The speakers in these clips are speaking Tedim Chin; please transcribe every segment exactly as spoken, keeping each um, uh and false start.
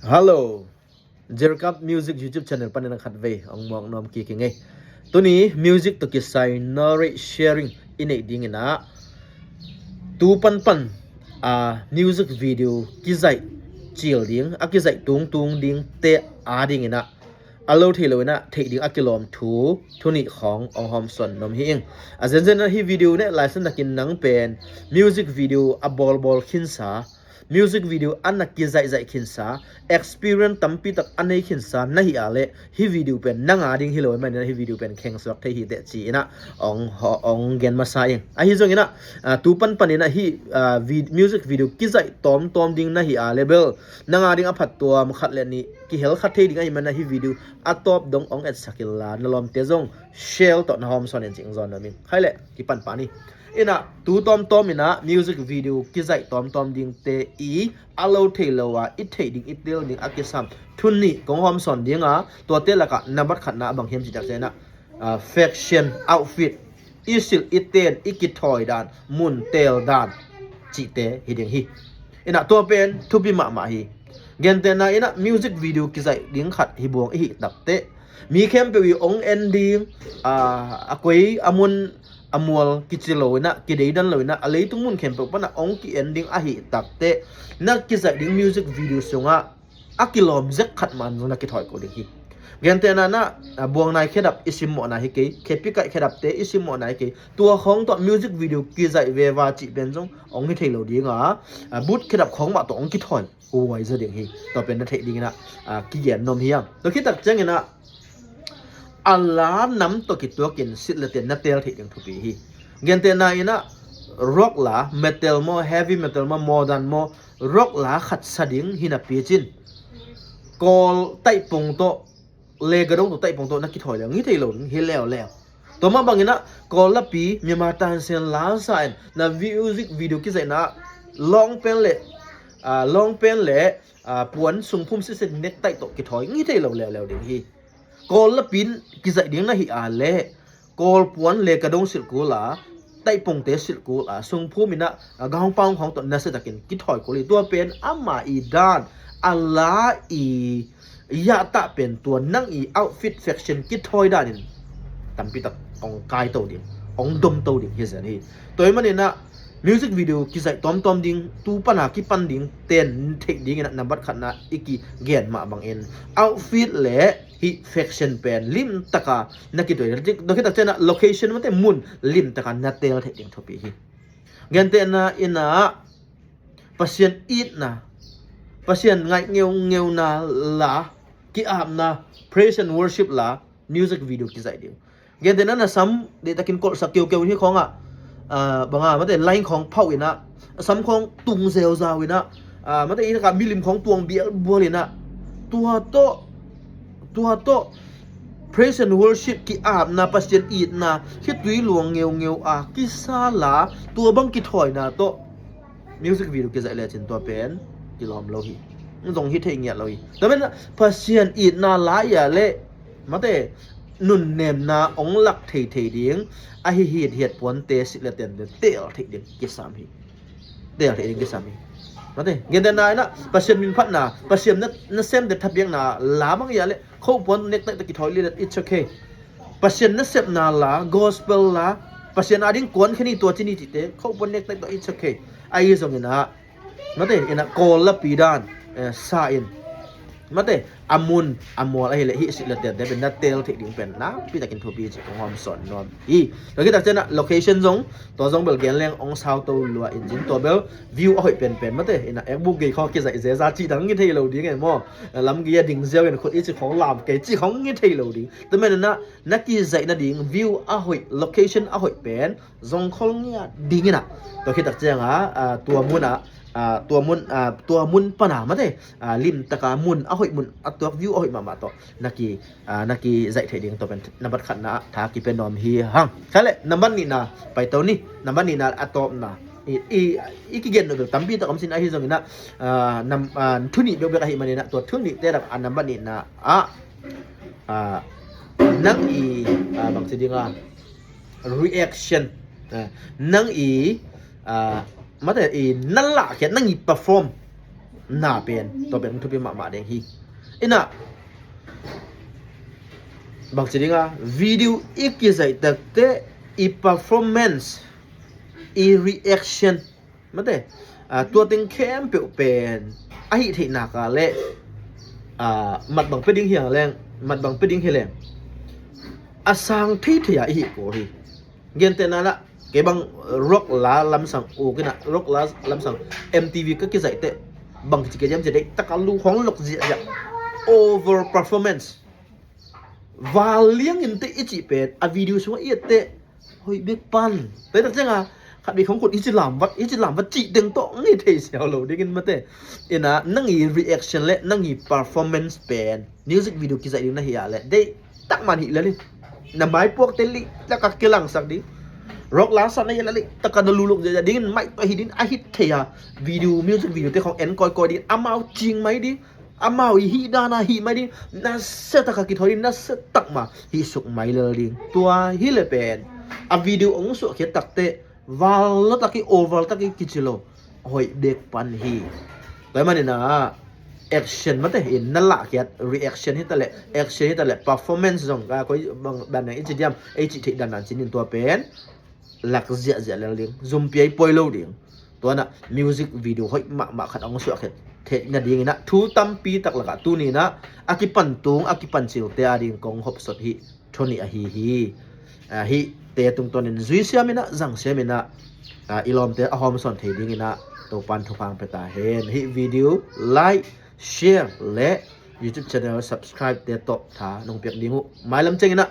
Hello, Jerkap Music YouTube channel panin a khat vei ong muak nuam kik ing ei. Tuni music tawh kisai knowledge sharing i neih dingin ah, tu panpan a music video kizaih cil ding, a kizaih tungtung dingte a dingin ah, a lo thei lo in ah theih ding a kilawm thu thu nih khawng ong hawmsawn nuam hi ing. A zenzen ah hih video ne laisan nakin nang pen music video a bawlbawl khinsa, music video a na kizaihzaih khinsa, experience tampi tak a nei khinsa na hi a leh hih video pen nang a ding hi lo ahih manin ah hih video pen khengsuak thei hi teh ci-in ah ong, ong gen masa ing. Ahi zongin ah, ah, tu panpanin ah hih, ah, vid-, music video kizaih tawmtawm ding na hi a leh bel nang a ding a phattuam khat le nih kihel kha thei ding ahih manin ah hih video a tawp dong ong etsak inla na lawmte zong share tawh na hawmsawn in cih ong zawn nuam ing. Khai leh kipan pah ni. In ah tu tawmtawm in ah music video kizaih tawmtawm dingte i a lo thei lo a i theih ding i teel ding a kisam thu nih kong hawmsawn ding a, tuate lakah nambat khatna a bang hiam cih tak ciang in ah, ah, fashion, outfit, i silh i ten, i kithawi dan, mun teel dan cihte hi ding hi. In ah tua pen thupi mahmah hi. Gentehna in ah music video kizaih ding khat hi buang i hih tak teh mi khempeuh i ong en ding, ah, a koi a mun a mual kici lo in ah, kideidan lo in ah, a leitung mun khempeuh pan ah ong ki-en ding ahih tak teh na kizaih ding music video sungah a kilawm zek khat man zong na kithawi ko ding hi. Gentehna in ah, ah, buang nai khedap i simmawhna hi kei, khepi kaih khedapte i simmawhna hi kei, tua khawng tawh music video kizaih veva cih pen zong ong hi thei lo ding a, ah, but khedap khawng mah tawh ong kithawi huai zaw ding hi. Tua pen na theih dingin ah, ah, kigen nuam hi hang. Tua khit tak ciangin ah a la nam tawh kituakin silh le ten na teel theih ding thupi hi. Gentehna in ah rock la, metal maw, heavy metal maw, modern maw, rock la khat sa ding hi napi cin Kawl taihpung tawh, le gadong tawh taihpung tawh na kithawi leng hi thei lo ding hi leuleu. Tua mah bangin ah Kawl lapi Myanmar tansian la sa in na music video kizaihna ah long pant le, ah, long pant le, ah, puan sungphum sitset necktie tawh kithawi hi thei lo leuleu ding hi. Kawl lapi in kizaih ding na hi a leh Kawl puan le gadong silh kul a, taihpungte silh kul a, sungphum in ah, ah, gangpang khawng tawh nasia takin kithawi kul hi. Tua pen ama i dan, a la i yatah pen tua nang i outfit fashion kithawi danin tampi tak ong kaito ding, ong domto ding hi zen hi. Tua ahih manin ah music video kizaih tawmtawm ding, tu pan a kipan ding ten theih dingin ah nambat khatna i kigen mah bangin outfit le hih fashion pen limtaka na kithawi. Tua khit tak ciang in ah location mate mun limtaka na teel theih ding thupi hi. Gentehna in ah Pasian itna, Pasian ngaih ngeungeuna la, ki-apna, praise and worship la, music video kizaih ding. Gentehna na sam deihtakin kolhsak keukeu in hih khawngah, ah, banga mate line khawng phauh in ah, sam khawng tung zeuzau in ah, ah, mate i takah milim khawng tuang bialbual in ah, tua tawh, tua tawh praise and worship ki-apna, Pasian itna, khitui luang ngeungeu a kisa la, tua bang kithawina tawh music video kizaih lecin tua pen kilawm lo hi. Zong hi thei ngiat lo hi. Tua pen Pasian itna la i a leh mate nunnemna ong lak theithei ding ahi hithiat puante silh le tente teel theih ding kisam hi. Teel theih ding kisam hi. Mate gentehna in ah Pasian minphatna, Pasian na, nasemte thapiakna la bang i a leh khopuan necktie tawh kithawi lilet, it's okay. Pasian nasepna la, gospel la, Pasian ading kuan khen hi tua ci ni cihte khopuan necktie tawh, it's okay. Ahi zongin ah mate in ah Kawl lapi dan, eh, sa in mate a mun a mual ahih leh hih silh le tente pen na teel theih ding pen nakpi takin thupi cih kong hawmsawn nuam hi. Tua khit tak ciang in ah location zong tua zong bel gen leng ong sauto lua in cin, tua bel view a hoih penpen mate in ah ekbuk gei khawng kizaih zeza cih dang ngi thei lo ding e maw. Lam gei a ding ziau in khut i cih khawng lam kei cih khawng ngi thei lo ding. Tua manin ah na kizaih nading view a hoih, location a hoih pen zong khol ngiat dingin ah, tua khit tak ciang a, ah, tua mun ah, ah, tua mun, ah, tua mun pan a mate, ah, limtaka mun a hoih, mun a tuak, view a hoih mahmah tawh na ki, ah, na kizaih theih ding tua pen nambat khatna ah tha kipia nuam hi hang. Khai leh nambat nihna paito ni. Nambat nihna a tawpna i, i, i kigen nuam tampi tak om sin ahi zongin ah, ah, nam, ah, thu nih bekbek ahih manin ah tua thu nihte lak a nambat nihna ah, ah, nang i, ah, bangci ding a reaction, ah, nang i, ah, mate i na lahkhiat, nang i perform, na pen tua pen thupi mahmah ding hi. Inah bangci dinga video i kizaih takte i performance, i reaction mate, tua teng khempeuh pen ahi theih naka le mat bang pe ding hiang leng, mat bang pe ding hileng a sang thei thei a i hi ko hi. Gentehna lah kei bang rock la lamsang ukina, rock la lamsang M T V ka kizaih teh bang ci ke diam ci dei taka lu hong lok ziahziah, over performance. Val liangin teh i cih pen a video sungah i et teh hoih bek pan. Tei tak cianga khat bik hong kut i ci lamvat, i ci lamvat cih teng tawh ngei thei siau lo dingin mate. Ina nang i reaction le nang i performance pen music video kizaih ding na hi ah le dei takman hi lel hi. Na maipuakte lih taka kilangsak ding, rock la sa na hi lel lih taka na luluk ziahziah dingin maih tawh hi ding a hit thei a video, music video te khong en kawikawi ding, amau cing mai ding, amau i hih dana hih mai ding, nasia taka kithawi ding, nasia takma hih suk mai lel ding. Tua hi le pen a video ong suahkhiat takte val lo taki over taki kici lo, hoih bek pan hi. Tua hi manina action mate in na lahkhiat reaction hi taleh, action hi taleh, performance zong ka koi bang dan i ci diam, ei cih theih dan dan cinin tua pen lak ziahziah lel ding, zumpi ai poi lo ding. Tuana music video hoih mahmah khat a hong suahkhiat theih nadingina thu tampi tak lakah tunina a kipan tung a kipan cilte ading kong hopsot hi. Thoni ahi hi. Hihte tungtawnin zui siamina zang siamina i lawmte a hawmsawn thei dingina Topan thupha pia ta hen. Hih video like, share le YouTube channel subscribe te tawh tha nong piak ding uh. Mailam ciangina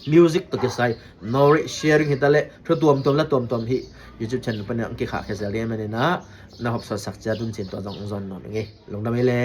music tawh kisai knowledge sharing hi taleh thu tuamtuam la tuamtuam hih YouTube channel panin ang kikhah khia zel ding manina na hopsawt sak cia tuncin tua zong zon nawn nge. Lungdam ei le.